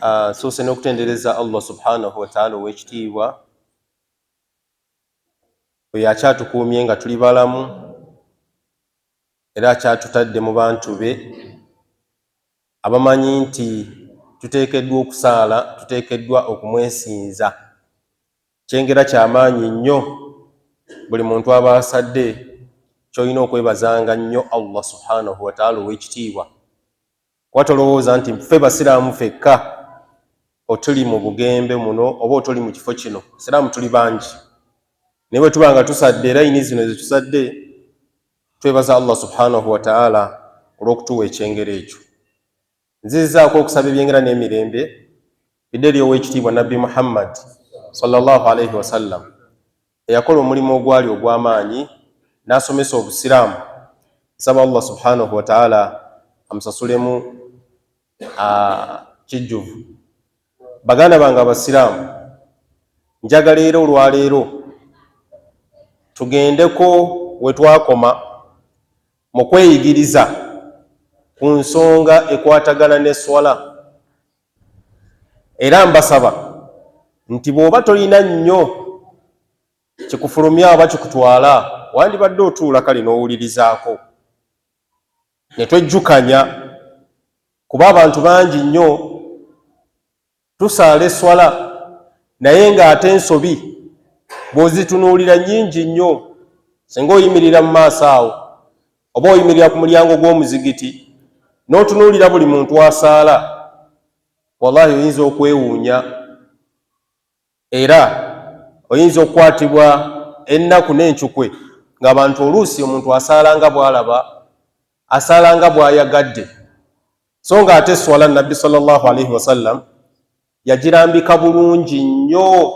Nsoose n'okutendereza Allah subhanahu wataala ow'ekitiibwa oyo akyatukuumye nga tuli balamu era akyatutadde mu bantu be abamanyi nti tuteekeddwa okusaala, tuteekeddwa okumwesinza. Kyengera kyamaanyi nnyo buli muntu aba asadde ky'olina okwebazanga nnyo Allah subhanahu wataala ow'ekitiibwa, kuba tolowooza nti ffe basiraamu fekka otuli mu bugembe muno oba otuli mu kifo kino. Siraamu tuli bangi, naye bwe tuba nga tusadde layini zino zetusadde, twebaza Allah subhanahu wataala olw'okutuwa ekyengera ekyo. Nzizizaako okusaba ebyengera n'emirembe bidde eri ow'ekitiibwa Nabbi Muhammad sallallahu alaihi wasallam, eyakola omulimu ogwali ogw'amaanyi n'asomesa obusiraamu. Nsaba Allah subhanahu wataala amusasulemu kijjuvu. Baganda bange abasiraamu, njagala era olwaleero tugendeko we twakoma mu kweyigiriza ku nsonga ekwatagana n'esswala. Era mbasaba nti bw'oba tolina nnyo kikufulumya oba kikutwala, wandibadde otuula kale n'owulirizaako ne twejjukanya, kuba abantu bangi nnyo tusaala esswala naye ng'ate ensobi bw'ozitunuulira nnyingi nnyo. Singa oyimirira mu maaso awo oba oyimirira ku mulyango gw'omuzigiti n'otunuulira buli muntu asaala, wallahi oyinza okwewuunya era oyinza okukwatibwa ennaku n'encukwe ng'abantu oluusi omuntu asaala nga bw'alaba, asaala nga bw'ayagadde, so nga ate swala Nabbi sallallahu alaihi wasallam yagirambika bulungi nnyo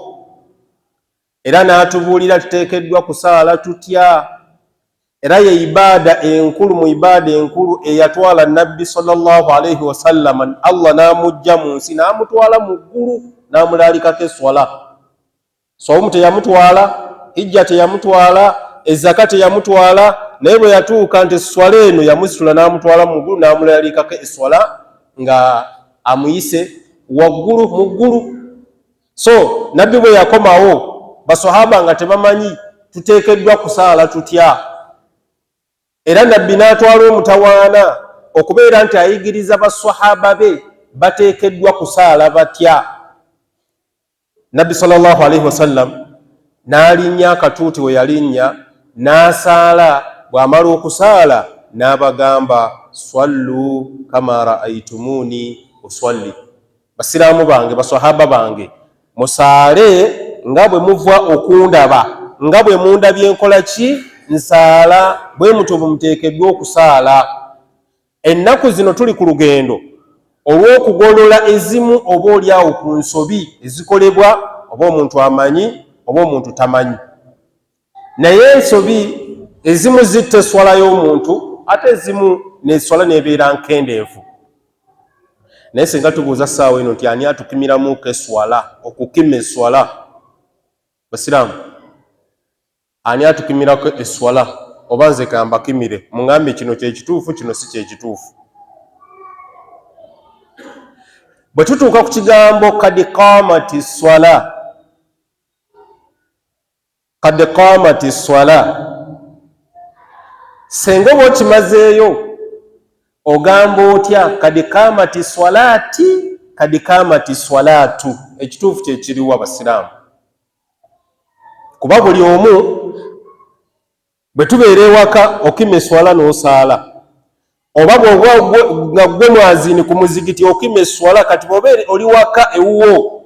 era n'atubuulira tuteekeddwa kusaala tutya. Era ye ibaada enkulu mu ibaada enkulu eyatwala Nabbi sallallahu alaihi wasallam, Allah n'amujja mu nsi n'amutwala mu ggulu n'amulaalikako eswala. Sawumu teyamutwala, hijja teyamutwala, ezaka teyamutwala, naye bwe yatuuka nti eswala eno yamusitula n'amutwala mu ggulu n'amulaalikako eswala nga amuyise waggulu mu ggulu. So Nabbi bwe yakomawo, basahaba nga tebamanyi tuteekeddwa kusaala tutya, era Nabbi n'atwala omutawaana okubeera nti ayigiriza basahaba be bateekeddwa kusaala batya. Nabbi sallallahu alaihi wasallam n'alinnya akatuuti we yalinnya n'asaala. Bw'amala okusaala n'abagamba, swallu kama raaitumuni uswalli. Basiraamu bange, basahaba bange, musaale nga bwe muva okundaba, nga bwe mundabye nkola ki, nsaala, bwe mutyo bwe muteekeddwa okusaala. Ennaku zino tuli ku lugendo olw'okugolola ezimu oba oliawo ku nsobi ezikolebwa, oba omuntu amanyi oba omuntu tamanyi, naye ensobi ezimu zitta eswala y'omuntu, ate ezimu neswala nebeera nkendeevu. Naye singa tubuuza ssaawa eno nti ani atukimiramuko eswala, okukima eswala, basiraamu, ani atukimirako eswala? Oba nze kambakimire, muŋambe kino kyekituufu, kino si kyekituufu. Bwe tutuuka ku kigambo kad kamati swala, kad kamati swala, senga oba okimazeeyo ogamba otya? Kad kamati swalati, kad kamati swalatu, ekituufu kyekiriwo abasiraamu? Kuba buli omu bwe tubeera ewaka okima eswala n'osaala, oba bw'oba nga ggwe mwazini ku muzigiti okima eswala. Kati bw'oba oli waka ewuwo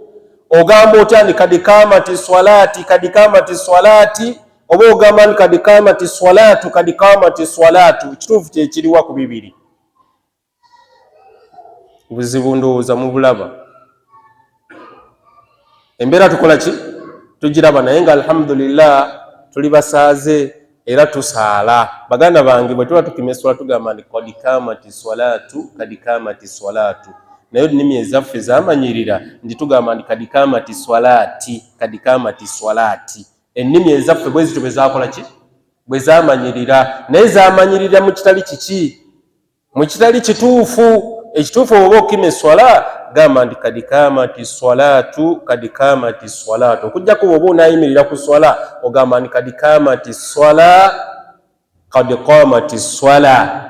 ogamba otya? Ni kad kamati swalati, kad kamati swalati, oba ogamba ni kad kamati swalatu, kad kamati swalatu? Ekituufu kyekiriwa ku bibiri? Buzibu ndowooza mubulaba, embeera tukola ki, tugiraba, naye nga alhamdulillah tuli basaaze era tusaala. Baganda bange, bwe tuba tukima eswala tugamba nti kad kamati swalatu, kad kamati swalatu, naye ennimi ezaffe zamanyirira nti tugamba nti kad kamati swalati, kad kamati swalati. Ennimi ezaffe bwe zityo bwe zakola ki, bwe zamanyirira, naye zamanyirira mu kitali kiki, mu kitali kituufu. Ekituufu oba okima eswala Gamba nti kad kamati swalatu, kad kamati swalatu. Okujjako bw'oba onaayimirira ku swala, ogamba nti kad kamati swala, kad kamati swala.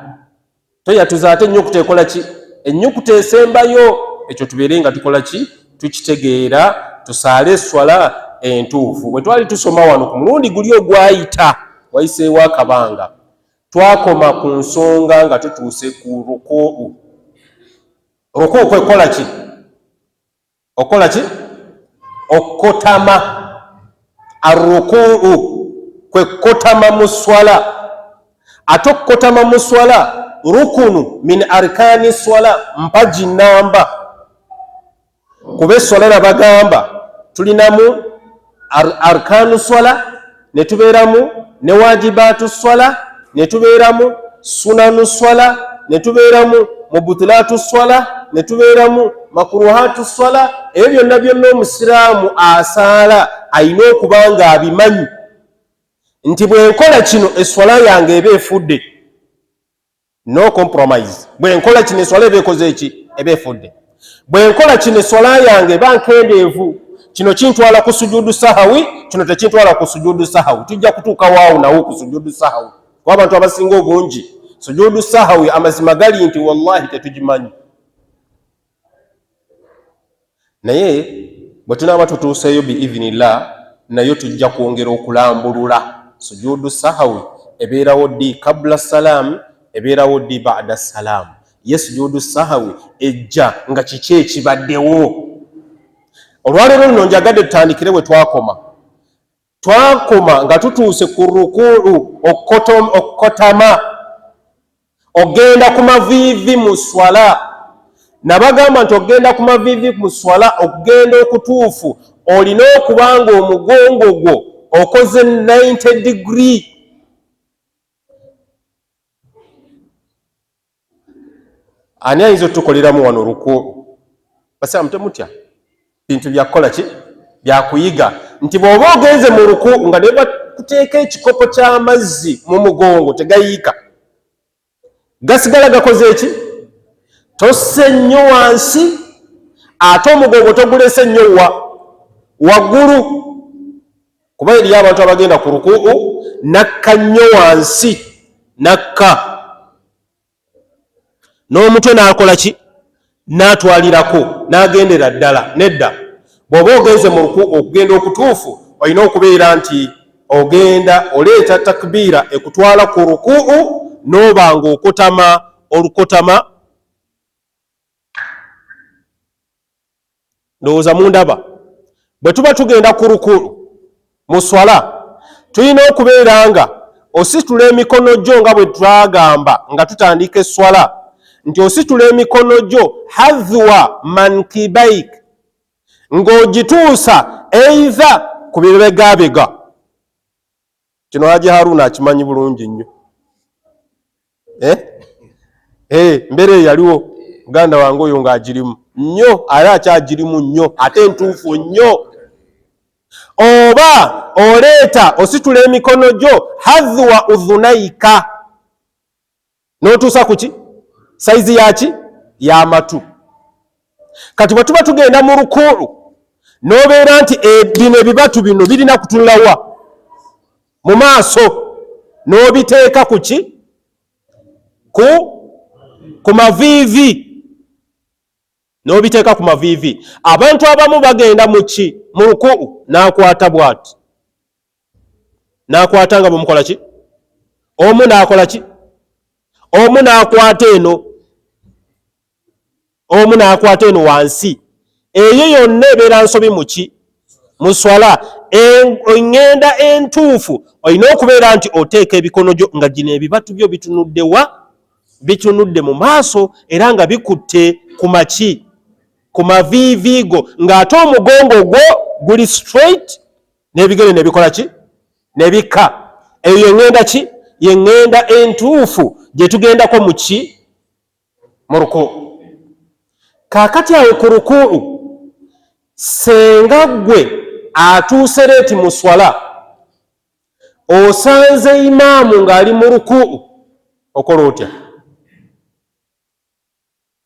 Toyatuza ate ennyukuta ekola ki? Ennyukuta esembayo. Ekyo tubeere nga tukola ki? Tukitegeera, tusaale eswala entuufu. Bwe twali tusoma wano ku mulundi guli ogwayita, wayiseewo akabanga, twakoma ku nsonga nga tutuuse ku rukuu. Rukuu kwekola ki? Okola ki? Okukotama. Arukuu kwekotama mu swala. Ate okukotama mu swala rukunu min arkani swala, mpagi namba. Kuba eswala nabagamba tulinamu arkanu swala, ne tubeeramu ne wajibaatu swala, ne tubeeramu sunanu swala, ne tubeeramu mubutulatu swala, ne tubeeramu makuruhatu swala. Ebyo byonna byonna omusiraamu asaala alina okuba nga abimanyi nti bwe nkola kino eswala yange eba efudde. No compromise. Bwe nkola kino eswala eba ekoze eki? Eba efudde. Bwe nkola kino eswala yange eba nkendeevu. Kino kintwala ku sujudu sahawi, kino tekintwala ku sujudu sahawi. Tujja kutuuka waawo nawo ku sujudu sahawi, kuba abantu abasinga obungi sujudu sahawi amazima gali nti wallahi tetugimanyi. Naye bwe tunaaba tutuuseeyo biidhinillah, nayo tujja kwongera okulambulula sujudu sahawi ebeerawo ddi kabula salaamu, ebeerawo ddi bada salaamu. Ye sujudu sahawi ejja nga kiki ekibaddewo? Olwaleero luno njagadde tutandikire bwe twakoma. Twakoma nga tutuuse ku rukuu, okukotama, ogenda ku maviivi mu swala. Nabagamba nti ogenda ku maviivi mu swala, okugenda okutuufu olina okuba nga omugongo gwo okoze 90 degree. Ani ayinza otukoleramu wano rukuu? Basiramu temutya, bintu byakukola ki? Byakuyiga. Nti bw'oba ogenze mu rukuu nga ne bakuteeka ekikopo ky'amazzi mu mugongo tegayiika, gasigala gakoze eki? Tosse nnyo wansi, ate omugongo togulese nnyo wa waggulu, kuba eriyo abantu abagenda ku rukuu nakka nnyo wansi, nakka n'omutwe n'akola ki? N'atwalirako n'agendera ddala. Nedda, bw'oba ogenze mu ruku, okugenda okutuufu olina okubeera nti ogenda oleeta takbiira ekutwala ku rukuu, n'oba ng'okotama olukotama. Ndowooza mundaba. Bwe tuba tugenda ku rukuu mu swala, tulina okubeera nga ositula emikono gyo, nga bwe twagamba nga tutandika esswala nti ositula emikono gyo hadhwa mankibaik, ng'ogituusa eitha ku bibegabega. Kino Haji Haruna akimanyi bulungi nnyo. Mbeera eyo yaliwo, muganda wange oyo ng'agirimu nnyo, era akyagirimu nnyo, ate ntuufu nnyo. Oba oleeta ositula emikono gyo hadhwa udhunaika, n'otuusa ku ki? Saizi yaki? Y'amatu. Kati bwe tuba tugenda mu rukuu, n'obeera nti bino ebibatu bino birina kutunulawa? Mu maaso. N'obiteeka ku ki? Ku maviivi. N'obiteeka ku maviivi. Abantu abamu bagenda mu ki? Mu rukuu, n'akwata bw'ati, n'akwata nga bwemukola ki? Omu n'akola ki? Omu n'akwata eno, omu n'akwata eno wansi. Eyo yonna ebeera nsobi mu ki? Mu swala. Eŋŋenda entuufu olina okubeera nti oteeka ebikono gyo nga gino ebibatu byo bitunudde wa? Bitunudde mu maaso, era nga bikutte ku maki? Ku maviivi go, ng'ate omugongo gwo guli straight, n'ebigere ne bikola ki? Ne bikka. Eyo yeŋŋenda ki? Yeŋŋenda entuufu gye tugendako mu ki? Mu rukuu. Kaakati awo ku rukuu, senga ggwe atuuse late mu swala, osanze imaamu ng'ali mu rukuu, okola otya?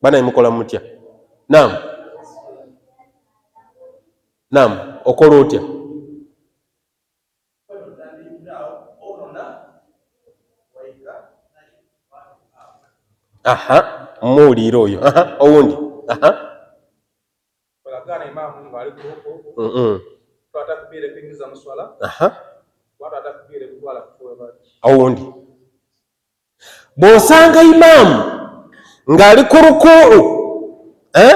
Banaye, mukola mutya? Naam. Nam, okola otya? Aha, muwuliire oyo. Aha, owundi. Aha. Owundi. Bw'osanga imaamu ng'ali ku rukuu, eh?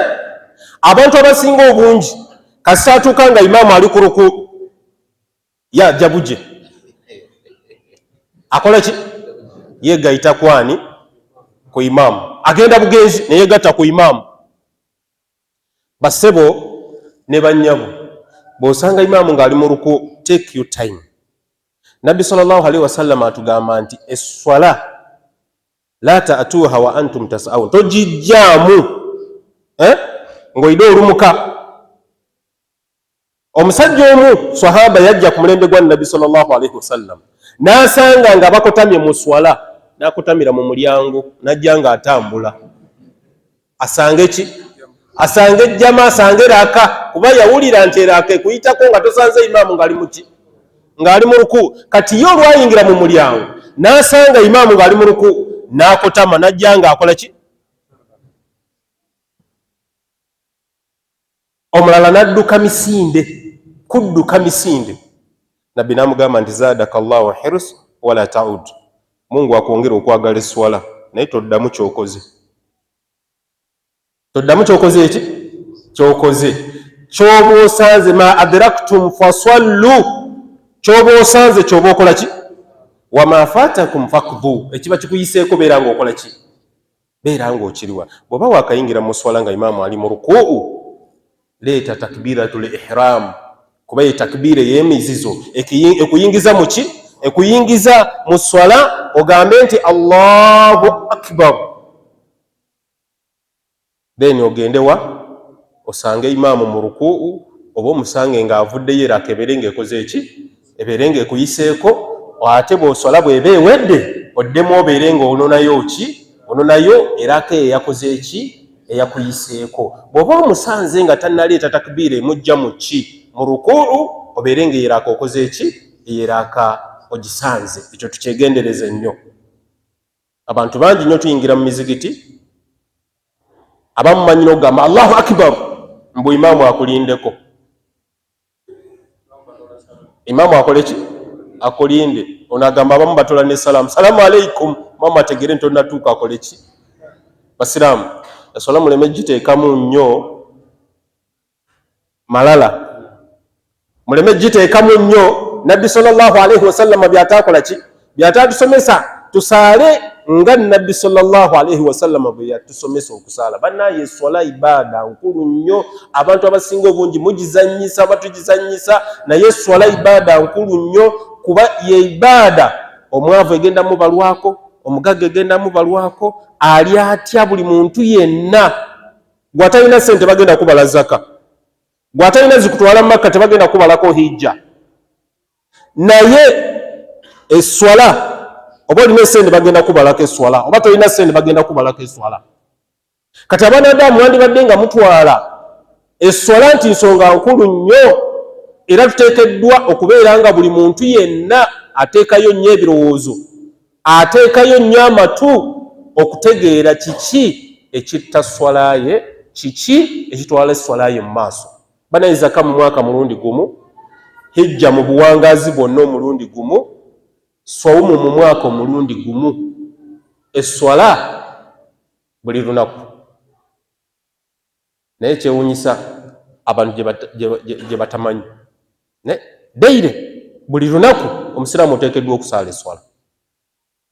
Abantu abasinga obungi kasita atuuka nga imaamu ali ku rukuu ya jabuje akola ki? Yeegayita kwani? Ku imaamu. Agenda bugenzi neyegatta ku imaamu. Basebo ne bannyabo, bw'osanga imaamu ng'ali mu ruku, take your time. Nabbi sallallahu alaihi wasallam atugamba nti esswala la ta'tuha wa antum tas'aun, togijjaamu eh? Ng'oyide olumuka. Omusajja omu sahaba yajja ku mulembe gwa Nabbi sallallahu alaihi wasallam n'asanga nga bakotamye mu swala, n'akotamira mu mulyango n'ajja ng'atambula asange ki? Asange ejjama, asange raka, kuba yawulira nti eraka ekuyitako nga tosanze imaamu ng'ali muki, ng'ali mu ruku. Kati ye olwayingira mu mulyango n'asanga imaamu ng'ali mu ruku, n'akotama n'ajja ng'akola ki? Omulala n'adduka misinde, kudduka misinde. Nabbi n'amugamba nti zaadaka llahu hirs wala taud, Mungu akwongere okwagala esswala, naye toddamu kyokoze, toddamu kyokoze eki kyokoze kyoba osanze. Ma adraktum fasallu, kyoba osanze kyoba okola ki? Wama fatakum fakdhu, ekiba kikuyiseeko beera ng'okola ki? Beera ng'okiriwa. Bw'oba wakayingira mu swala nga imaamu ali mu rukuu, leeta takbiratul ihram, kuba ye takbiira ey'emizizo ekuyingiza mu ki? Ekuyingiza mu swala, ogambe nti Allahu akbar, then ogende wa osange imaamu mu rukuu, oba omusange ng'avuddeyo, era akebere ng'ekoze eki, ebeere ng'ekuyiseeko. Ate bw'oswala bw'eba ewedde, oddemu obeere ng'ononayo ki? Ononayo eraka eyakoze eki, eyakuyiseeko. Bw'oba omusanze nga tannaleeta takbiira emujja mu ki, mu rukuu, obeere ng'eraka okoze eki, eyeraka ogisanze. Ekyo tukyegendereze nnyo. Abantu bangi nnyo tuyingira mu mizigiti, abamu manyi n'okugamba Allahu akbar, mbu imaamu akulindeko. Imaamu akole ki? Akulinde. Ono agamba abamu batola ne salaamu, salaamu aleikum, maama ategere nti onatuuka akole ki? Basiraamu, eswala muleme giteekamu nnyo malala, muleme giteekamu nnyo. Nabbi sallallahu alaihi wasallama byatakola ki, byatatusomesa, tusaale nga Nabbi sallallahu alaihi wasallama bwe yatusomesa okusaala. Bannaye, eswala ibaada nkulu nnyo. Abantu abasinga obungi mugizanyisa, batugizanyisa, naye eswala ibaada nkulu nnyo, kuba ye ibaada omwavu egenda mubalwako, omugagga egenda mubalwako, ali atya, buli muntu yenna. Gwatalina sente bagenda kubala zaka, gwatalina zikutwala Makka tebagenda kubalako hijja, naye eswala oba olina esente bagenda kubalako eswala, oba tolina sente bagenda kubalako eswala. Kati abaana adamu mwandibadde nga mutwala eswala nti nsonga nkulu nnyo, era tuteekeddwa okubeera nga buli muntu yenna ateekayo nnyo ebirowoozo, ateekayo nnyo amatu okutegeera kiki ekitta swala ye, kiki ekitwala eswala ye mu maaso. Banaye, zaka mu mwaka mulundi gumu, hijja mu buwangaazi bwonna omulundi gumu, swawumu mu mwaka omulundi gumu, eswala buli lunaku. Naye kyewunyisa abantu gye batamanyi deire buli lunaku omusiraamu oteekeddwa okusaala eswala,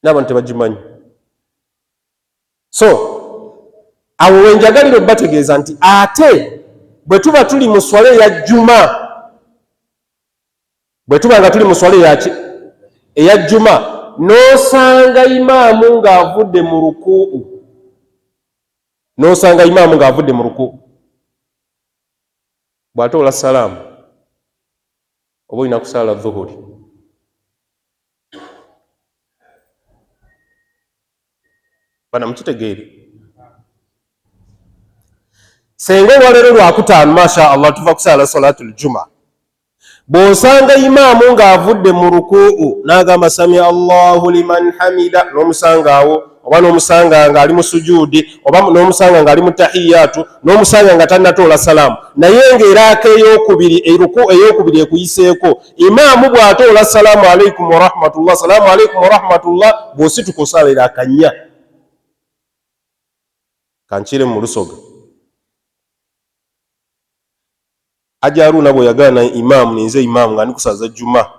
n'abantu tebagimanyi. So awo wenjagalira obategeeza nti ate bwe tuba tuli mu swala eya jjuma, bwe tuba nga tuli mu swala eyaki, eya jjuma, n'osanga imaamu ng'avudde mu rukuu, n'osanga imaamu ng'avudde mu rukuu, bw'atoola salaamu oba olina kusaala dhuhuri. Bana mukitegeere. Senga olwaleero lwakutaano, masha Allah, tuva kusaala salatul juma, bw'osanga imaamu ng'avudde mu rukuu n'agamba samia Allahu liman hamida, n'omusanga awo, oba n'omusanga ng'ali mu sujuudi, oba n'omusanga ng'ali mu tahiyaatu, n'omusanga nga tannatoola salaamu, naye ng'eraaka ey'okubiri, eruku ey'okubiri ekuyiseeko, imaamu bw'atoola salaamu aleikum warahmatullah, salaamu aleikum warahmatullah, bw'osituka osaala eraaka nnya. Kankire mu lusoga. Haji Haruna bwe yagaana imaamu, ninze imaamu nga ndi kusaza Juma,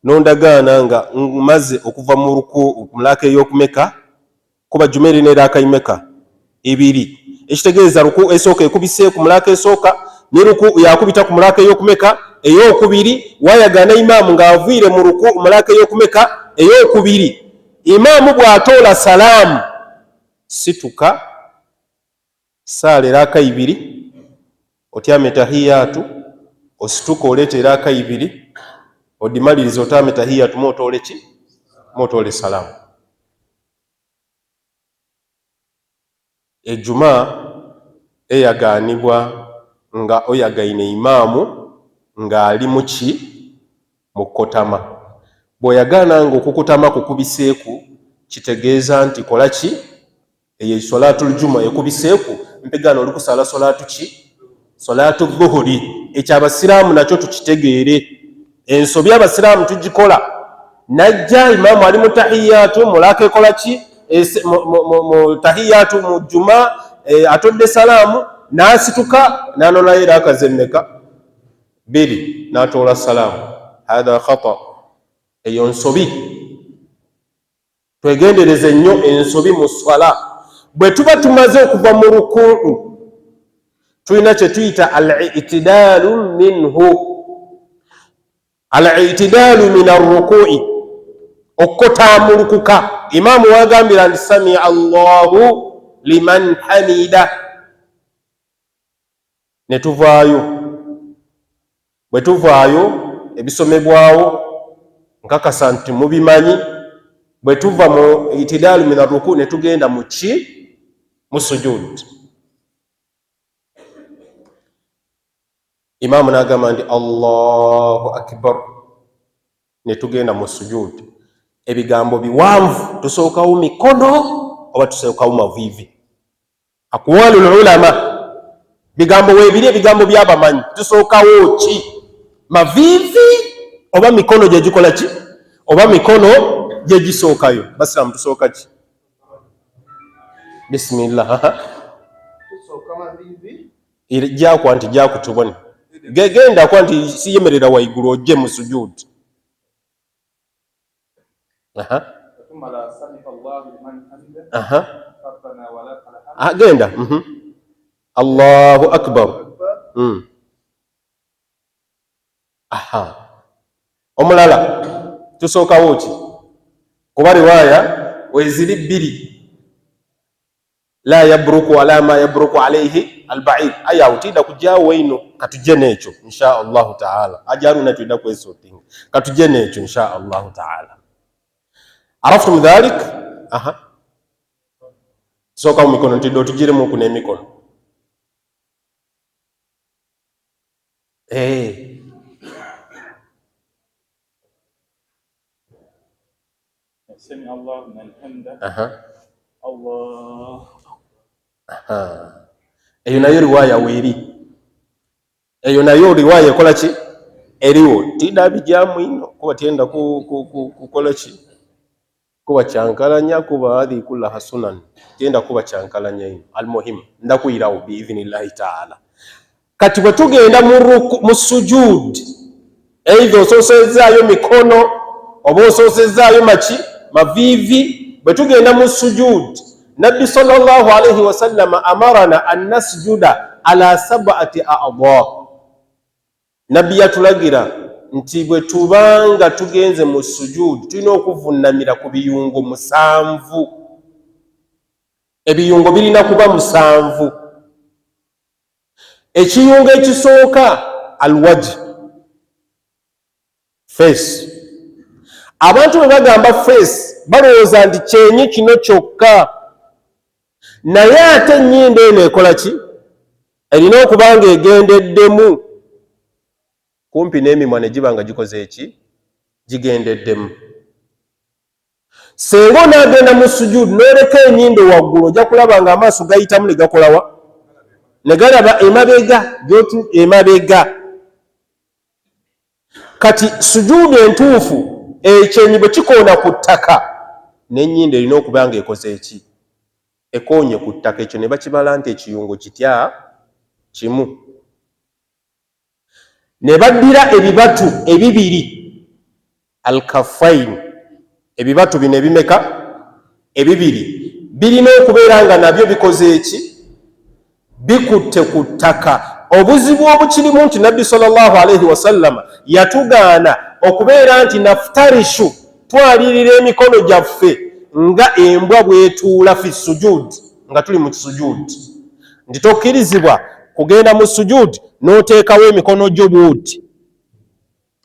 nondagaana nga maze okuva mu ruku mulaka ey'okumeka, kuba Juma erina eraaka imeka ibiri, ekitegeeza ruku esooka ekubise ku mulaka esooka ne ruku yakubita ku mulaka ey'okumeka ey'okubiri. Wayagaana imaamu ng'aviire mu ruku mulaka ey'okumeka ey'okubiri, imaamu bw'atoola salaamu, situka saala eraaka ibiri, otyame tahiyaatu, osituka oleeta eraaka ibiri, odimaliriza, otyame tahiyaatu, muotoole ki, muotoole salaamu. Ejuma eyagaanibwa nga oyagaine imaamu ng'ali muki mu kukotama. Bw'oyagaana nga okukutama kukubiseeku, kitegeeza nti kola ki, eyo solatul juma ekubiseeku, mpegaano oli kusaala solatu ki, solatu dhuhuri. Ekyo abasiraamu nakyo tukitegeere, ensobi abasiraamu tugikola. Najja imaamu ali mu tahiyatu mulaka ekola ki, mu tahiyatu mu juma, atodde salaamu n'asituka n'anonayo eraaka zemmeka bbiri n'atoola salaamu. Hatha khata, eyo nsobi. Twegendereze nnyo ensobi mu swala. Bwe tuba tumaze okuva mu rukuu, tulina kye tuyita al-itidaalu minhu, al-itidaalu min arrukui, okukotaamulukuka. Imaamu wagambira nti samia Allahu liman hamida, ne tuvaayo. Bwe tuvaayo, ebisomebwawo nkakasa nti mubimanyi. Bwe tuva mu itidaalu min arruku ne tugenda mu ki, mu sujud, imaamu n'agamba nti Allahu akbar, ne tugenda mu sujud. Ebigambo biwanvu, tusookawo mikono oba tusookawo maviivi? Aqwalu lulama, bigambo weebiri, ebigambo by'abamanyi, tusookawo ki, maviivi oba mikono gyegikola ki, oba mikono gyegisookayo? Basiraamu, tusooka ki? Bismillah, jakwa nti jakutubone, genda kwa nti siyemerera waigulu ojje mu sujud. Genda Allahu akbar. Aha, omulala tusookawo ki? Kuba riwaaya weziri bbiri, la yabruku ala ma yabruku alaihi albair. Aye awo tidda kujjawo ino, katujje n'ekyo insha Allahu taala. Ajaruna twidda kwesotinga, katujje n'ekyo insha Allahu taala. Araftum dhalik? Aha, sooka mu mikono, ntidde otugiremu n'emikono. Eh. Eyo nayo riwaaya weeri, eyo nayo riwaaya ekola ki, eriwo. Tidabijjamu ino kuba tyenda kukola ki, kuba kyankalanya, kuba hadhi kullaha sunan, tyenda kuba kyankalanya ino. Almuhimu ndakwirawo biidhinillahi taala. Kati bwe tugenda mu sujud, eitha osoosezaayo mikono oba osoosezaayo maki, maviivi, bwe tugenda mu sujud, Nabbi sallallahu alaihi wasallama amarana an nasjuda ala sab'ati a'dha. Nabbi yatulagira nti bwe tubanga tugenze mu sujud tulina okuvunamira ku biyungo 7. Ebiyungo birina kuba 7. Ekiyungo ekisooka alwaji, face. Abantu bwe bagamba face balowooza nti kyenyi kino kyokka, Naye ate ennyindo eno ekola ki? Erina okuba nga egendeddemu kumpi n'emimwa ne giba nga gikoze eki? Gigendeddemu. Senga onaagenda mu sujudu n'oleka enyindo waggulu, ojja kulaba nga amaaso gayitamu ne gakolawa, ne galaba emabega gyotu emabega. Kati sujudu entuufu, ekyenyi bwe kikoona ku ttaka, n'ennyindo erina okuba nga ekoze eki? Ekoonye ku ttaka. Ekyo ne bakibala nti ekiyungo kitya? Kimu. Ne baddira ebibatu ebibiri, alkafain. Ebibatu bino ebimeka? Ebibiri. Birina okubeera nga nabyo bikoze eki? Bikutte ku ttaka. Obuzibu obukirimu nti Nabbi sallallahu alaihi wasallama yatugaana okubeera nti naftarishu, twalirira emikono gyaffe nga embwa bwetuula, fi sujud, nga tuli mu sujud, nti tokkirizibwa kugenda mu sujud n'oteekawo emikono gyo bwoti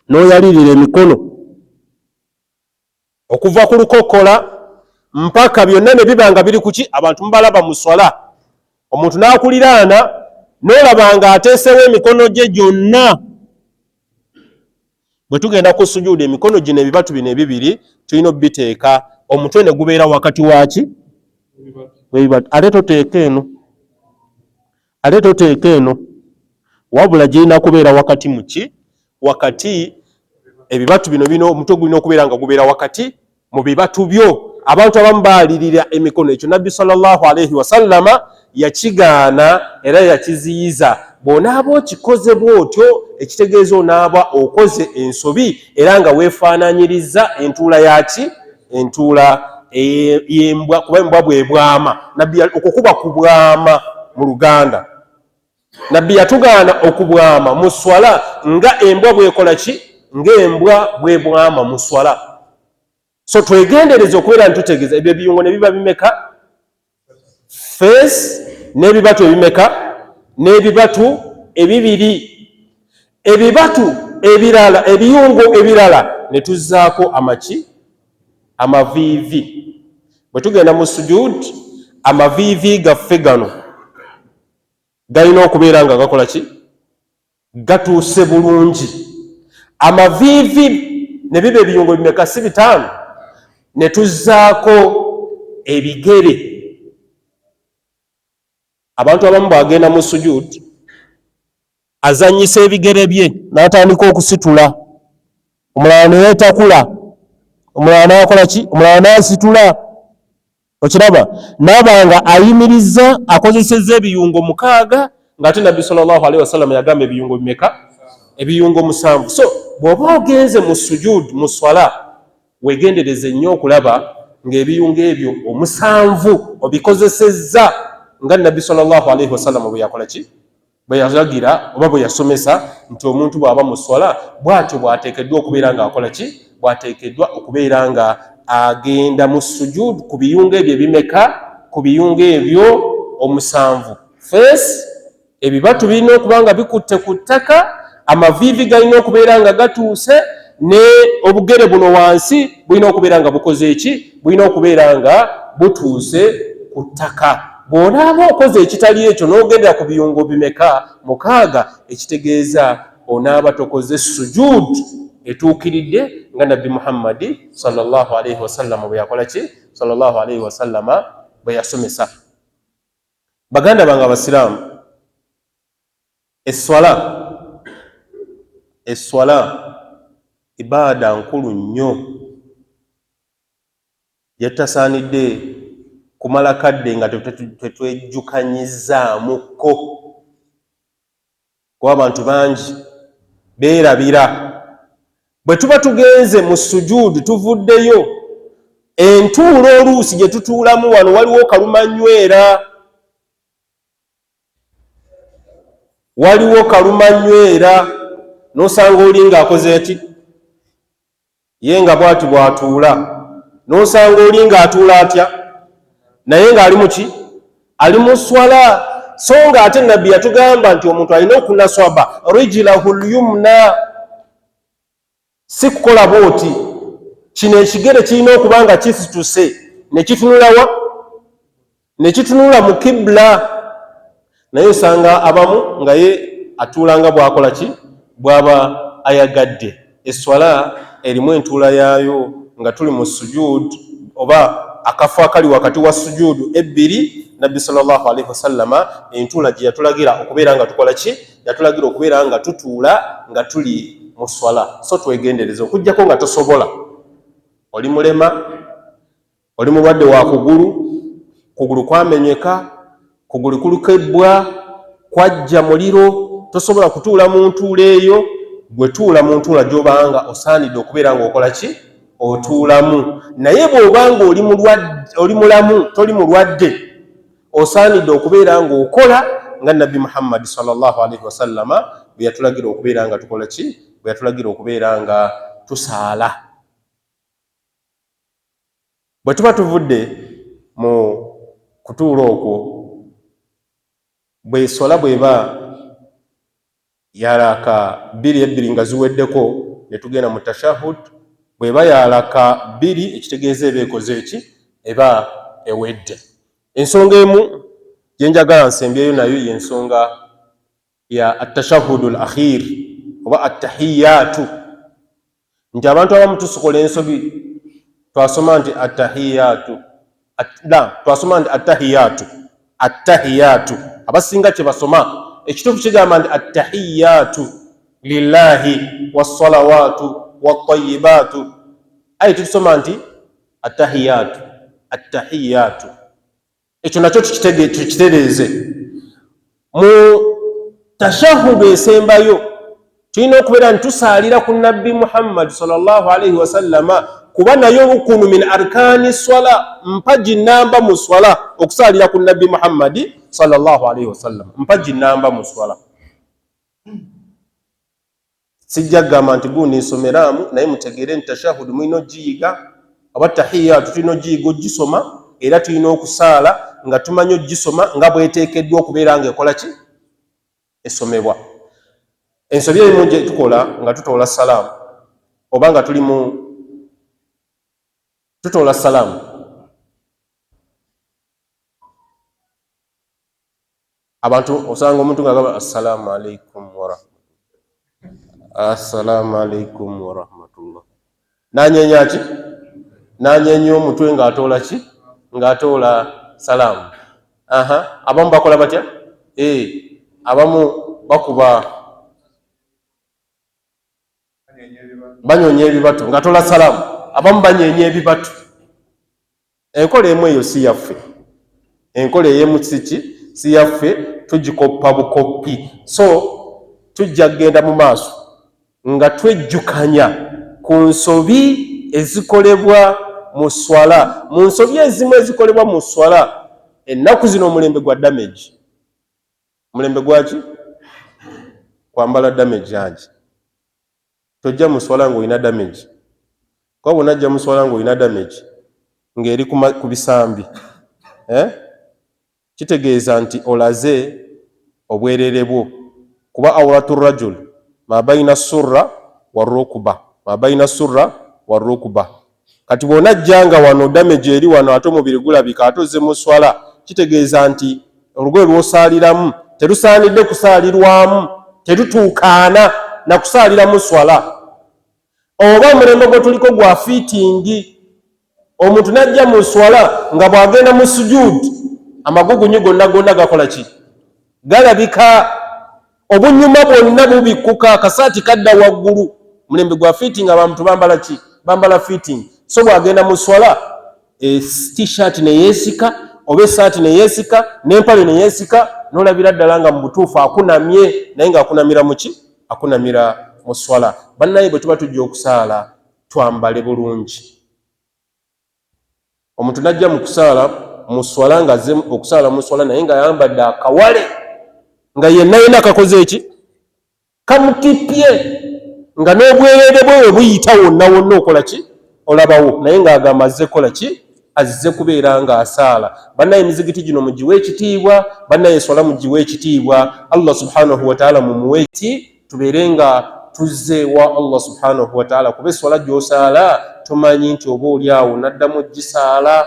n'oyalirira emikono okuva ku lukokola mpaka byonna ne biba nga biri kuki. Abantu mubalaba mu swala, omuntu n'akuliraana n'olaba nga ateesewo emikono gye gyonna. Bwe tugenda ku sujuudu, emikono gino, ebibatu bino ebibiri tulina obiteeka, omutwe ne gubeera wakati waki? Webibatu. Ate toteeka eno, ate toteeka eno, wabula girina kubeera wakati muki? Wakati. Ebibatu bino bino, omutwe gulina okubeera nga gubeera wakati mu bibatu byo. Abantu abamu baalirira emikono, ekyo Nabbi sallallahu alaihi wasallama yakigaana era yakiziyiza. Bw'onaaba okikoze bw'otyo, ekitegeeza onaaba okoze ensobi era nga weefaananyiriza entuula yaki? Entuula y'embwa, kuba embwa bwebwama. Nabbi, okwo kuba kubwama mu Luganda. Nabbi yatugaana okubwama mu swala nga embwa bwekola ki? Ng'embwa bwebwama mu swala. So twegendereze okubeera ntutegeeza ebyo ebiyungo ne biba bimeka? Face n'ebibatu ebimeka? N'ebibatu ebibiri. Ebibatu ebirala, ebiyungo ebirala, ne tuzzaako amaki? Amaviivi. Bwe tugenda mu sujud, amaviivi gaffe gano galina okubeera nga gakola ki? Gatuuse bulungi. Amaviivi ne biba ebiyungo bimeka? Si bitaano? Ne tuzzaako ebigere. Abantu abamu bw'agenda mu sujud azannyisa ebigere bye n'atandika okusitula, omulala neyeetakula, omulala n'akola ki, omulala n'asitula. Okiraba naaba nga ayimiriza, akozesezza ebiyungo 6, ng'ate Nabbi sallallahu alaihi wasallam yagamba ebiyungo bimeka? Ebiyungo 7. So bw'oba ogenze mu sujud mu swala, wegendereze nnyo okulaba ng'ebiyungo ebyo omusanvu obikozesezza nga Nabbi sallallahu alaihi wasallam bwe yakola ki? Bwe yalagira oba bwe yasomesa nti omuntu bw'aba mu swala bw'atyo bw'ateekeddwa okubeera ng'akola ki? Bw'ateekeddwa okubeera nga agenda mu sujud ku biyungo ebyo ebimeka? Ku biyungo ebyo omusanvu. Face, ebibatu birina okuba nga bikutte ku ttaka, amaviivi galina okubeera nga gatuuse, ne obugere buno wansi bulina okubeera nga bukoze eki? Bulina okubeera nga butuuse ku ttaka. Bw'onaaba okoze ekitali ekyo n'ogendera ku biyungo bimeka? 6. Ekitegeeza onaaba tokoze sujud etuukiridde nga Nabbi Muhammadi sallallahu alaihi wasallama bwe yakola ki? Sallallahu alaihi wasallama bwe yasomesa. Baganda bange abasiraamu, esswala ibaada nkulu nnyo gyetutasaanidde kumala kadde nga tetwejjukanyizaamukko, kuba abantu bangi beerabira. Bwe tuba tugenze mu sujuudu, tuvuddeyo, entuula oluusi gye tutuulamu wano waliwo kalumanywera, waliwo kalumanywera, n'osanga oli ng'akoze eki ye nga bwati bw'atuula, n'osanga oli ng'atuula atya, naye ng'ali muki? Ali mu swala. So nga ate Nabbi yatugamba nti omuntu alina okunaswaba rijilahu lyumna, si kukola bwoti. Kino ekigere kirina okuba nga kisituse ne kitunulawa? Ne kitunula mu kibla, naye osanga abamu nga ye atuula nga bw'akola ki, bw'aba ayagadde. Esswala erimu entuula yaayo nga tuli mu sujud oba akafo akali wakati wa sujudu ebbiri. Nabbi sallallahu alaihi wasallama entuula gye yatulagira okubeera nga tukola ki, yatulagira okubeera nga tutuula nga tuli mu swala. So twegendereze, okuggyako nga tosobola, oli mulema, oli mulwadde wa kugulu, kugulu kwamenyeka, kugulu kuliko ebbwa, kwajja muliro, tosobola kutuula mu ntuula eyo, gwe tuula mu ntuula gy'obanga osaanidde okubeera ng'okola ki, otuulamu. Naye bw'oba nga oli mulamu, toli mulwadde, osaanidde okubeera ng'okola nga Nabbi Muhammadi sallallahu alaihi wasallama bwe yatulagira okubeera nga tukola ki, bwe yatulagira okubeera nga tusaala. Bwe tuba tuvudde mu kutuula okwo, bwe swala bw'eba yalaka bbiri ebbiri nga ziweddeko, ne tugenda mu tashahud. Bw'eba yalaka bbiri, ekitegeeza eba ekoze eki, eba ewedde. Ensonga emu gye njagala nsembyeyo nayo y'ensonga ya atashahudu al akhir oba attahiyatu, nti abantu abamu tusokola ensobi. Twasoma nti attahiyatu la, twasoma nti attahiyatu, attahiyatu, abasinga kye basoma ekituufu kigamba nti attahiyatu lillahi wassalawatu wattayibatu, aye tutusoma nti attahiyatu, attahiyatu. Ekyo nakyo tukitereeze. Mu tashahudu esembayo tulina okubeera nti tusaalira ku Nabbi Muhammadi sallallahu alaihi wasallama, kuba nayo rukunu min arkani swala, mpagi namba mu swala. Okusaalira ku Nabbi Muhammadi sallallahu alaihi wasallama mpagi namba mu swala. Sijja kugamba nti gundi nsomeraamu, naye mutegeere nti tashahudu mulina ogiyiga, oba tahiyatu tulina ogiyiga ogisoma, era tulina okusaala nga tumanyi ogisoma nga bweteekeddwa okubeera nga ekola ki, esomebwa. Ensobi emu gye tukola nga tutoola salaamu, oba nga tuli mu tutoola salaamu, abantu osanga omuntu nga agamba assalaamu alaikum warahmatullah, assalaamu alaikum warahmatullah, nanyenya ki, nanyenya omutwe ng'atoola ki, ng'atoola salaamu. Aha, abamu bakola batya? Abamu bakuba, banyonya ebibatu ng'atoola salaamu, abamu banyenya ebibatu. Enkola emu eyo si yaffe, enkola ey'emu si ki, si yaffe, tugikoppa bukoppi. So tujja kugenda mu maaso nga twejjukanya ku nsobi ezikolebwa mu swala. Mu nsobi ezimu ezikolebwa mu swala ennaku zino, omulembe gwa damage, omulembe gwaki, kwambala damage angi. Tojja mu swala ng'olina damage, kuba bwonajja mu swala ng'olina damage ng'eri ku bisambi, eh? Kitegeeza nti olaze obwerere bwo, kuba auratu rajul ma baina surra warukuba, ma baina surra warukuba. Kati bw'onajja nga wano damage eri wano, ate omubiri gulabika, ate ozze mu swala, kitegeeza nti olugoye lw'osaaliramu terusaanidde kusaalirwamu, terutuukaana na kusaaliramu swala. Oba omulembe gwe tuliko gwa fitting, omuntu n'ajja mu swala nga bw'agenda mu sujuud amagugunyu gonna gonna gakola ki, galabika, obunyuma bwonna bubikkuka, akasaati kadda waggulu. Mulembe gwa fitting, abantu bambala ki, bambala fitting. So bw'agenda mu swala, t-shirt neyeesika oba esaati neyeesika n'empale neyeesika, n'olabira ddala nga mu butuufu akunamye, naye ng'akunamira muki, akunamira mu swala. Bannaye, bwe tuba tujja okusaala twambale bulungi. Omuntu najja mu kusaala mu swala nga azze okusaala mu swala, naye ng'ayambadde akawale nga yenna yenna kakoze eki, kamutipye, nga n'obwereere bwe we buyita wonna wonna, okola ki, olabawo, naye ng'agamba azze kukola ki, azze kubeera ng'asaala. Bannaye, emizigiti gino mugiwe ekitiibwa, bannaye, eswala mugiwe ekitiibwa, Allah subhanahu wataala mumuwe ki, tubeere nga tuzze wa Allah subhanahu wataala, kuba eswala gy'osaala tomanyi nti oba oli awo naddamu gisaala.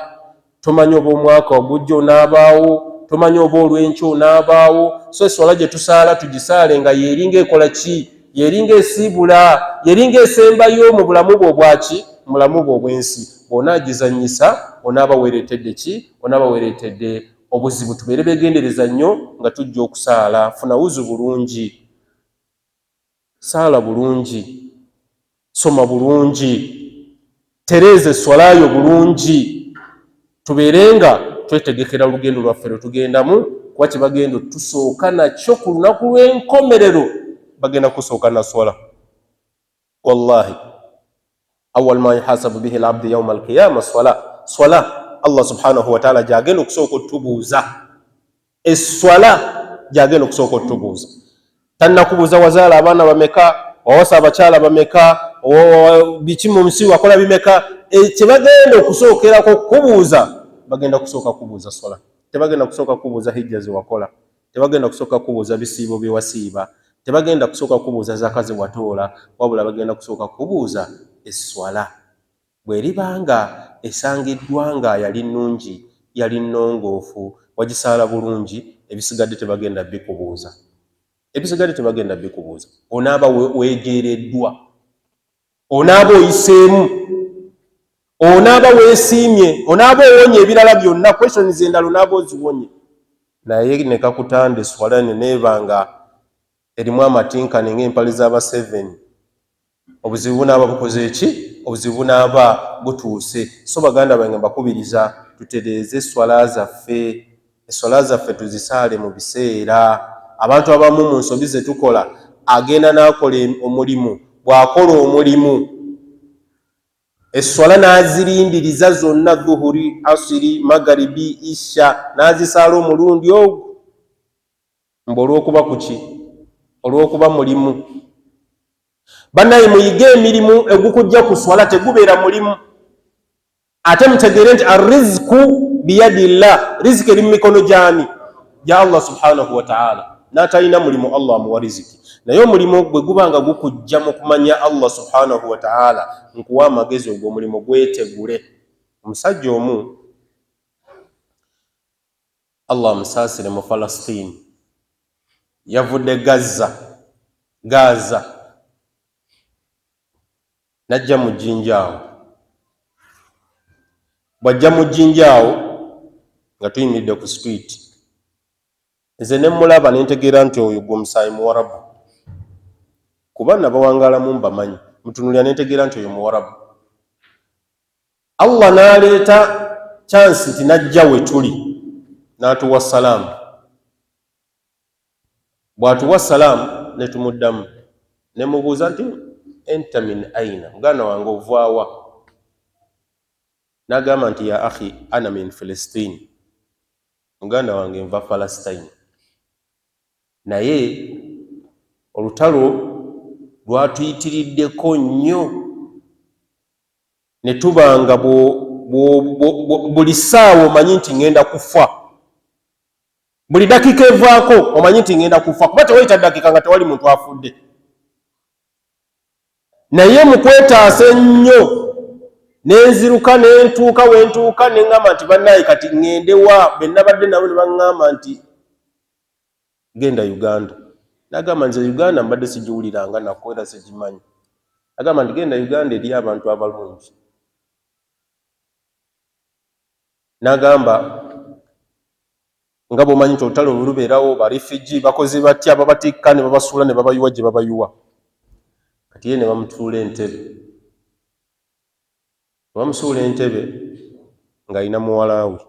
Tomanyi oba omwaka ogujja onaabaawo, tomanyi oba olw'enkya onaabaawo. So eswala gye tusaala tugisaale nga yeeringa ekola ki? Yeeringa esiibula, yeeringa esembayo mu bulamu bwo obwaki, mu bulamu bwo obw'ensi. Bw'onaagizannyisa onaaba weereetedde ki? Onaaba weereetedde obuzibu. Tubeere beegendereza nnyo nga tujja okusaala. Funa wuzu bulungi, saala bulungi, soma bulungi, tereeza esswala yo bulungi, tubeere nga twetegekera olugendo lwaffe lwe tugendamu, kuba kye bagenda otusooka nakyo ku lunaku lw'enkomerero, bagenda kusooka na swala. Wallahi, awal ma yuhasabu bihi labdu yauma alqiyama swala. Swala Allah subhanahu wataala gyagenda okusooka otubuuza, eswala gyagenda okusooka otubuuza. Tannakubuuza wazaala abaana bameka, wawasa abakyala bameka, biki mu nsi wakola bimeka. Kyebagenda okusookerako kubuuza, bagenda kusooka kubuuza swala. Tebagenda kusooka kubuuza hijja zewakola, tebagenda kusooka kubuuza bisiibo byewasiiba, tebagenda kusooka kubuuza zaka zewatoola, wabula bagenda kusooka kubuuza esswala. Bw'eriba nga esangiddwa nga yali nnungi, yali nnongoofu, wagisaala bulungi, ebisigadde tebagenda bikubuuza, ebisigadde tebagenda bikubuuza. Onaaba weejeereddwa, onaaba oyiseemu, onaaba weesiimye, onaaba owonye ebirala byonna, questions endala onaaba oziwonye. Naye ne kakutanda eswala ne neeba nga erimu amatinkane ng'empale z'aba 7, obuzibu bunaaba bukoze ki? Obuzibu bunaaba butuuse. So baganda bange, mbakubiriza tutereeze eswala zaffe, eswala zaffe tuzisaale mu biseera. Abantu abamu mu nsobi ze tukola, agenda n'akola omulimu, bw'akola omulimu eswala n'azirindiriza zonna, dhuhuri, asiri, magaribi, isha, n'azisaala omulundi ogwo, mbu olw'okuba kuki? Olw'okuba mulimu. Bannaye, muyige emirimu egukujja ku swala tegubeera mulimu. Ate mutegeere nti arrizku biyadillah, riziki eri mu mikono gyani? Gya Allah subhanahu wataala. N'atalina mulimu Allah amuwa riziki, naye omulimu gwe guba nga gukujja mu kumanya Allah subhanahu wataala, nkuwa amagezi, ogwo omulimu gwetegule. Omusajja omu, Allah amusaasire, mu Falastini, yavudde Gaza, Gaza, najja mu Jjinja awo. Bw'ajja mu Jjinja awo nga tuyimiridde ku street, nze ne mulaba ne ntegeera nti oyo gwe omusaayi Muwarabu, kuba nabawangaalamu mbamanyi. Mutunulira ne ntegeera nti oyo Muwarabu. Allah n'aleeta chance nti najja we tuli n'atuwa salaamu. Bw'atuwa salaamu ne tumuddamu, ne mubuuza nti, "Enta min aina? Muganda wange, ovaawa?" N'agamba nti, "Ya akhi, ana min Filistini, muganda wange, nva Palestine, naye olutalo lwatuyitiriddeko nnyo ne tuba nga buli ssaawa omanyi nti ŋŋenda kufa, buli dakiika evaako omanyi nti ŋŋenda kufa, kuba tewayita dakiika nga tewali muntu afudde. Naye mu kwetaasa ennyo nenziruka nentuuka wentuuka, ne ŋŋamba nti bannaaye, kati ŋŋende wa?" Be nabadde nabo ne baŋŋamba nti, "Genda Uganda." Nagamba, "Nze Uganda mbadde sigiwuliranga nako era sigimanyi." Agamba nti, "Genda Uganda, eri abantu abalungi." N'agamba, "Nga bw'omanyi nti olutalo bwe lubeerawo, ba refugee bakoze batya? Babatikka ne babasuula ne babayiwa gye babayiwa." Kati ye ne bamutuula entebe, bamusuula entebe ng'alina muwala we,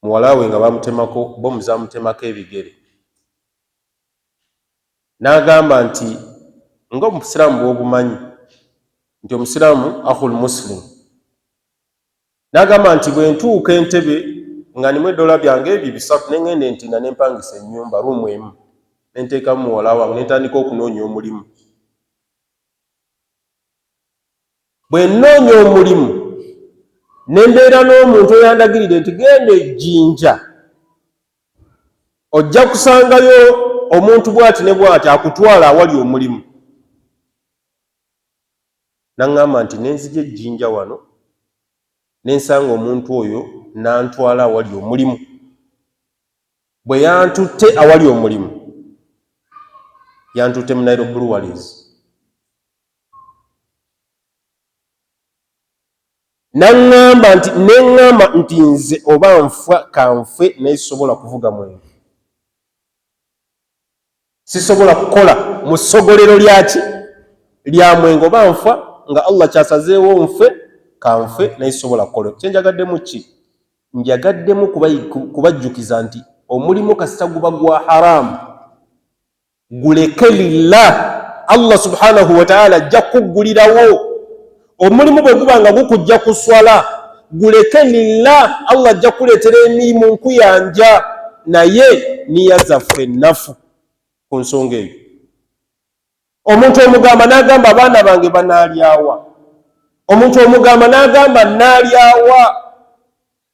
muwala we nga bamutemako bomu, zamutemako ebigere. N'agamba nti nga omusiraamu bw'obumanyi nti omusiraamu akhul muslim, n'agamba nti, "Bwe ntuuka entebe nga nimu edola byange ebyo 300, ne ŋŋenda entina ne mpangisa ennyumba, room emu, ne nteekamu muwala wange, ne ntandika okunoonya omulimu. Bwe nnoonya omulimu ne mbeera n'omuntu oyandagirire nti genda ejjinja, ojja kusangayo omuntu bw'ati ne bw'ati akutwala awali omulimu." Naŋŋamba nti nenzija ejjinja wano. Ne nsanga omuntu oyo n'antwala awali omulimu. Bwe yantutte awali omulimu, yantutte mu Nile Breweries, naŋŋamba nti, neŋŋamba nti nze oba nfa kanfe, naye sisobola kuvuga mwenge, sisobola kukola mu ssogolero lyaki lya mwenge. Oba nfa nga Allah kyasazeewo nfe kanfe, naye sisobola kukola. Kyenjagaddemu ki? Njagaddemu kubajjukiza nti omulimu kasita guba gwa haramu, guleke lillah. Allah subhanahu wataala ajja kukuggulirawo omulimu. Bwe guba nga gukujja ku swala, guleke lillah, Allah ajja kukuleetera emirimu nkuyanja. Naye niya zaffe ennafu ku nsonga eyo. Omuntu omugamba n'agamba, abaana bange banaalyawa? Omuntu omugamba n'agamba, naalyawa?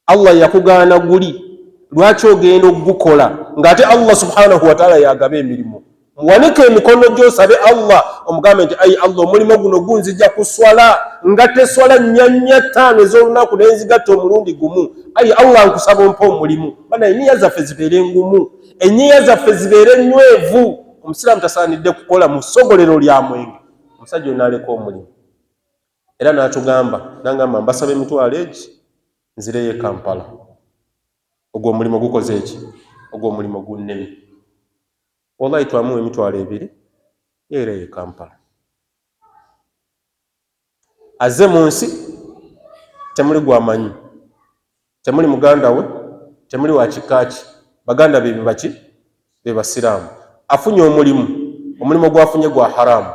Allah yakugaana guli, lwaki ogenda okugukola ng'ate Allah subhanahu wataala yagaba emirimu? Muwanike emikono gyosabe Allah, omugambe nti, ayi Allah, omulimu guno gunzija ku swala, ngatta eswala nnya nnya ttaano ez'olunaku nenzigatta omulundi gumu. Ayi Allah, nkusaba ompa omulimu. Bana, eniya zaffe zibeere ngumu, enyiya zaffe zibeere nywevu. Omusiraamu tasaanidde kukola mu ssogolero lya mwenge. Omusajja oyo n'aleka omulimu era n'atugamba, nangamba, mbasaba emitwalo egi nzireyo e Kampala. Ogwo omulimu gukoze eki? Ogwo omulimu gunneme. Wallahi, twamuwa 20,000, yeereyo e Kampala. Azze mu nsi temuli gwamanyi, temuli muganda we, temuli wa kikaaki, baganda be baki be basiraamu. Afunye omulimu, omulimu gwafunye gwa haramu,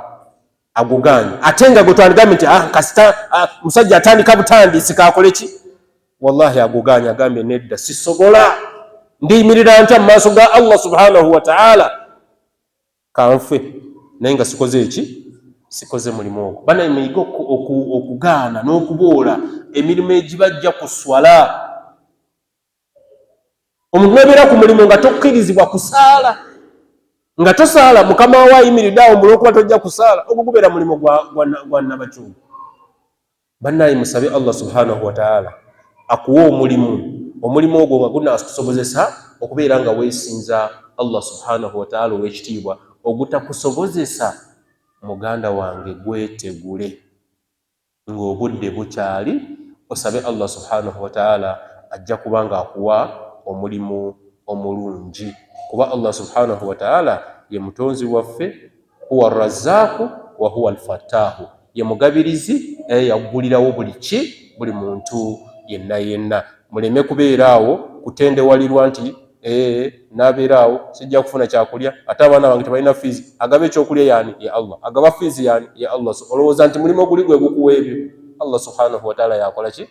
aguganye. Ate nga gwe twandigambye nti, ah, kasita, ah, musajja atandika butandisi, kakole ki? Wallahi aguganye, agambye, nedda, sisobola, ndiyimirira ntya mu maaso ga Allah subhanahu wataala? Kanfe naye nga sikoze eki, sikoze mulimu ogwo. Banaye, muyige okugaana n'okuboola emirimu egibajja ku swala. Omuntu nobeera ku mulimu nga tokkirizibwa kusaala, nga tosaala, mukama wawe ayimiridde awo mbulwokuba tojja kusaala, ogwo gubeera mulimu gwa nabakyumu. Bannaye, musabe Allah subhanahu wataala akuwa omulimu, omulimu ogwo nga gunakusobozesa okubeera nga weesinza Allah subhanahu wataala ow'ekitiibwa. Ogutakusobozesa, muganda wange, gwetegule ng'obudde bukyali, osabe Allah subhanahu wataala, ajja kuba nga akuwa omulimu omulungi, kuba Allah subhanahu wataala ye mutonzi waffe. Huwa razaaku wa huwa alfataahu, ye mugabirizi era yaggulirawo buli ki, buli muntu yenna yenna. Muleme kubeera awo kutendewalirwa nti, ee, nabeera awo sijja kufuna kyakulya, ate abaana bange tebalina fiizi. Agaba ekyokulya yani? Ye Allah. Agaba fiizi yani? Ye Allah. Olowooza nti mulimu oguli gwe gukuwa ebyo? Allah subhanahu wataala yakola ki?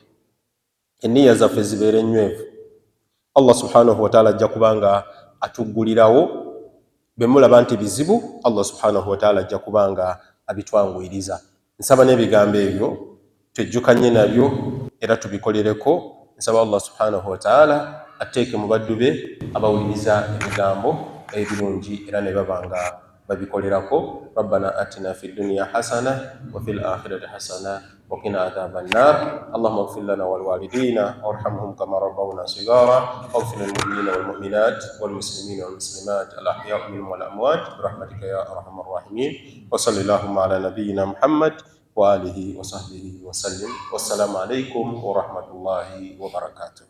Eniya zaffe zibeere nywevu, Allah subhanahu wataala ajja kuba nga atuggulirawo. Bwe mulaba nti bizibu, Allah subhanahu wataala ajja kuba nga abitwanguyiriza. Nsaba n'ebigambo ebyo twejjukanye nabyo era tubikolereko. Nsaba Allah subhanahu wataala ateeke mu baddu be abawuliriza ebigambo ebirungi era ne baba nga babikolerako. Rabbana atina fi dunya hasana wa fil akhirati hasana وقنا عذاب النار. اللهم اغفر لنا ولوالدينا وارحمهم كما ربونا صغارا، واغفر للمؤمنين والمؤمنات والمسلمين والمسلمات الأحياء منهم والأموات برحمتك يا أرحم الراحمين. وصل اللهم على نبينا محمد وآله وصحبه وسلم، والسلام عليكم ورحمة الله وبركاته.